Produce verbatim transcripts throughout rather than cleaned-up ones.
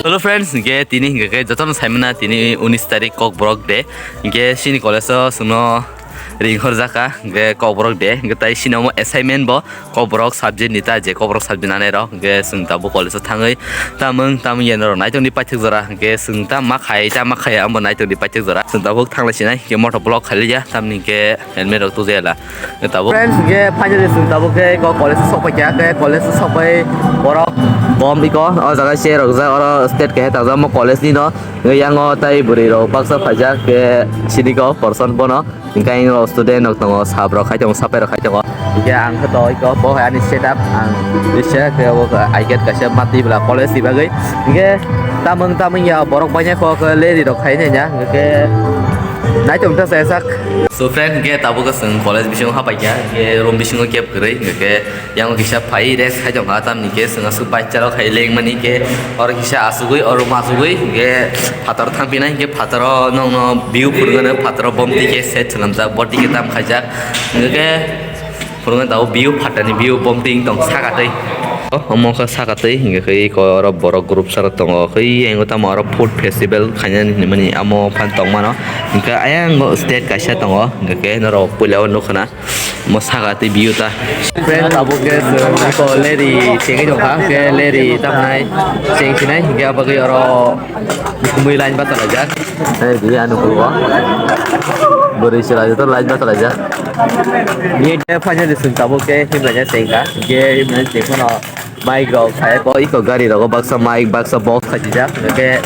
Hello friends, hingke tini hingke ke jotono saimana tini unis tarik Kokborok de. Hingke sini college o chwngno ring horjaka hingke Kokborok de. Hingke tai sini omo assignment bo Kokborok subject ni ta je Kokborok subject nanai rok hingke chwng tabuk college o thangwi tamung tamung yen rok naitok ni paithak jora hingke chwng ta ma khai ta ma khai ambo naitok ni paithak jora chwng tabuk thanglai sinai hingke motor block khailiya tamni hingke helmet rok tujela. Tabuk. Friends, hingke finally chwng tabuk ke eko college o sokpai kha, ke college o sokpai borok bom iko, o jaga se rok jak, oro state keha tangjak mo college ni no. Hingke yango tai bwrwi rok baksa phaijak, ke sini ko person bono. Hingke ayang rok student rok tongo, sap rok khai tongo, sapai rok khai tongo. Hingke ang khe to iko bo hai ani setup, ang risa ke bo I get kaisa mati bwla college ni bagwi. Hingke tamung tamung ya borok banya kok leri rok khai nai ya, hingke naitok ta se sak. So friend, hingke tabuk chwng college bisingo hapai kha, hingke room bisingo kep kwrwi, hingke yang kisa phai rest khai tongkha, tamni ke chwng aswk bacha rok hai lengmani ke oro kisa asugwi, oro room asugwi, hingke phatar thang phinai, hingke phataro nokno view phurgano, phataro bom twi ke set swnamjak, boti ke tam khaijak, hingke phurgano tabuk view phatarni view bom twi tong saka twi. Omo khe saka twi, hingke khe eko oro borok group sara tongo, khe yango tamo oro food festival khainani hinmani amo phan tongmano, hingke ayang stage kaisa tongo, hingke khe norok puila o nukha na. Mo saka tei view ta. Friend, abo ke chwng eko leri chengwi tongkha, ke leri tamnai cheng sinai, hingke abo ke oro mui line bachalaijak. Ei, di anu kugo. Bwrwi chwla joto line bachalaijak. Ni de finally chwng tabuk ke himlaina chengkha, hingke himlaina chengphano. Mic rok khaye ko iko gari rogo baksa mic baksa box khachijak, hwnkhe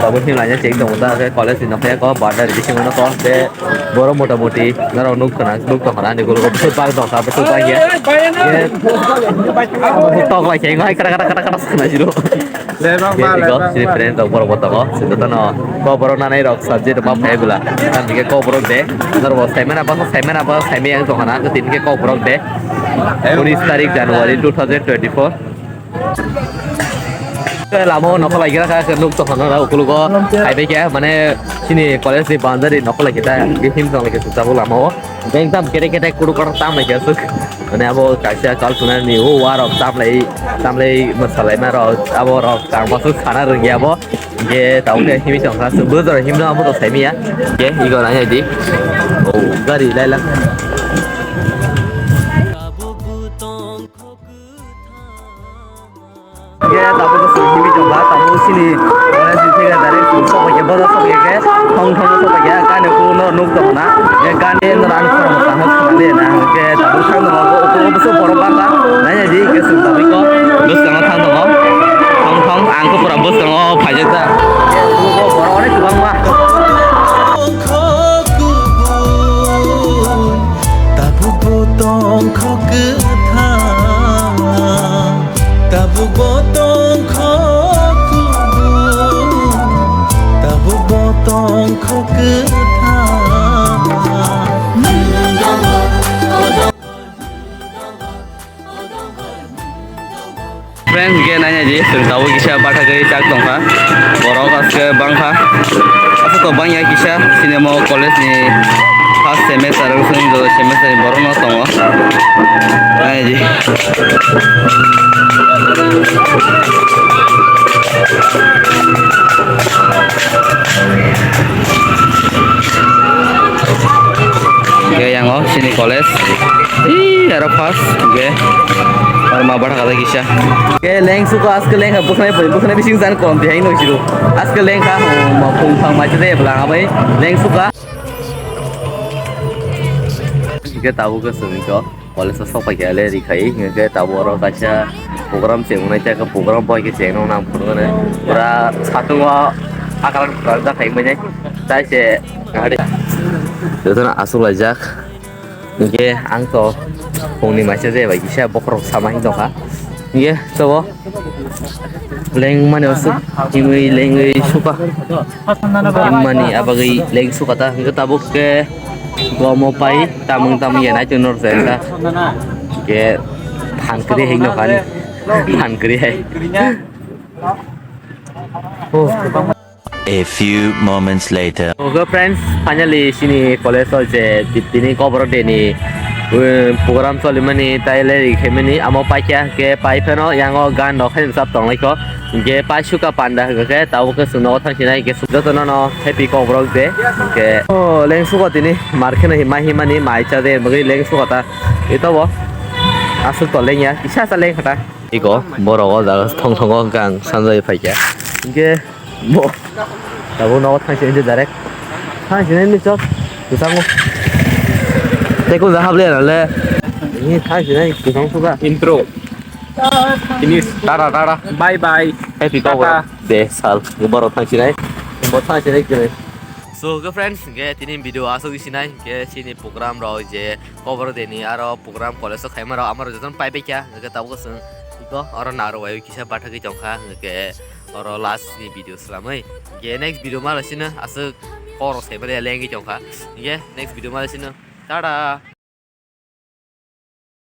tabuk himlaina cheng tongo ta, hwnkhe college ni nokha ko border bisingo nokho, hwnkhe borok mota moti norok nuk khna nuk tongkhna ani gulugo bwswk bang tongkha, bwswk bang ya. Hwnkhe tok lai khe hai kata kata kata kata khna jiro. Hwnkhe iko sini friend rok borok bo tongo, sini jotono ko borok nanai rok subject ma phai bwla, tamni khe ko borok de norok bo saimana bwswk saimana bwswk saimaya wng tongkhna, hwnkhe tini khe ko borok de. Unis tarik January two thousand twenty-four. Lama o nokho lai gira kha, nuk tongkha na ukulugo. Hai bai khe, mane, chini college ni boundary nokho lai kita, bihim tong lai kita lama o. Beng tam kete kete kuru kuru tam lai kita suk. Mane abo kaisa kalpuna ni o wa rok tam lai, tam lai masalai ma rok, abo rok tam masuk khana rung ya abo. Ge tau ke himi tong kha, bujor himno abo to saimiya. Ge igo nai di. O gari lai lang. Ge tabuk swng himwi tongkha, tabuk sini college ni theke direct swng sokphaikhe, bodo sokphaikhe, thong thong sokphaikhe, kani kuno nuk tongna, ge gani no rang khorang tamo khorang de na, ge tabuk thang tongo, bo ukulok bwswk borok bangkha, nai nai di, ge swng tabuk ko, bwskango thang tongo, thong thong, ang khe pura bwskango phaijak ta. Ge ukulok borok onek kwbangma. Tabukbo tongkho kwthang, tabukbo tongkho kubun, tabukbo tongkho kwthang. Friends, hingke naina di, chwng tabuk kisa bathagwi chak tongkha. Borok aske bangkha. Aswk to bangya kisa, sini omo college ni first semester, wng sini joto semester ni borok no tongo. Naina di. Hingke yang o sini college. Ih, aro first, hingke. Aro ma bathakha kisa. Hingke leng suka aske leng ha, bwsai bai, bwsai bising jan kom di hai no siro. Aske leng ha, ma phung phang mai se bwla ha bai, leng suka. Hingke tabuk ke sengko. College o sok pai khe le ri khai, hingke tabuk oro kaisa program se wngnai, tei program bai khe cheng nang phuru nai. Pura satung o akaran karan jak khai manya. Tai se hari. Jotono aswk laijak. Hingke ang to phungni maisa je bai kisa bokhorok sama hin tongkha. Hingke tobo lengmani aswk himwi lengwi suka. Himmani abagwi leng suka ta hingke tabuk ke gomo pai tamung tamung ya nai chwng nor sa sa. Ke phan kri hai no kani. Phan kri hai. Oh. A few moments later. Okay, friends, finally, sini college o je tini Kokborok de ni Program cholimani tai leri khaimani amo paikha, hwnkhe pai phano yango gan rok khe chap tonglaikho. Hwnkhe pai suka panda hwnkhe tabuk khe chwng nogo thangsinai, hwnkhe jotono no happy Kokborok day. Hwnkhe o leng suko tini mar kheno hima himani mai cha de bagwi leng suko ta. Ito bo aswk to lengya, kisa sa leng khata. Iko borok o jaga thong thongo hwnkhe ang sanjai phaikha. Hwnkhe bo tabuk nogo thangsinai de direct. Thangsinai ni chok. Bwskango. Tei kung ja hablai rale. Ni thangsinai bwskango suka. Intro. Finish. Tara tara. Bye bye. Happy Kokborok day sal. Borok thangsinai. Bo thangsinai kre. So, hwnkhe friends, hwnkhe tini video aswk sinai, hwnkhe chini program rok je Kokborok day ni aro program college o khaima rok amaro jotono pai baikha, hwnkhe tabuk chwng iko oro naro bai kisa bathagwi tongkha, hwnkhe oro last ni video swlamwi, hwnkhe next video ma lasino aswk kok rok saimani lengwi tongkha, hwnkhe next video ma lasino, tata.